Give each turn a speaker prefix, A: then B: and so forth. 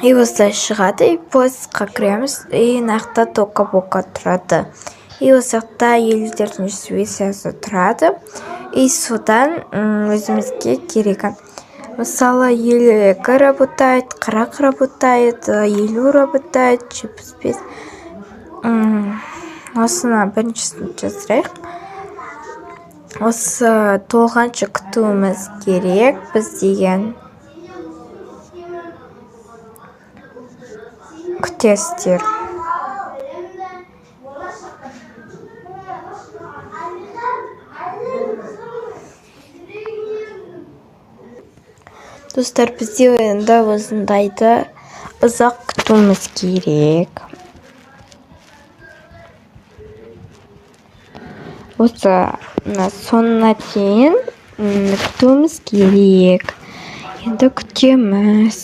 A: И осылай шығады, и поиск қа кіреміз, и мына жақта Тока Бока тұрады, и осы жақта елдердің версиясы тұрады. И содан өзімізге керегі, мысалы, 52 работает, 40 работает, 50 работает, 75. Осыны біріншісін жаздырайық. Осы толғанша күтуіміз керек біз деген, күтесіздер. Достар, бізде енді осындайды ұзақ күтуіміз керек. Осы мына соңына дейін күтуіміз керек. Енді күтеміз.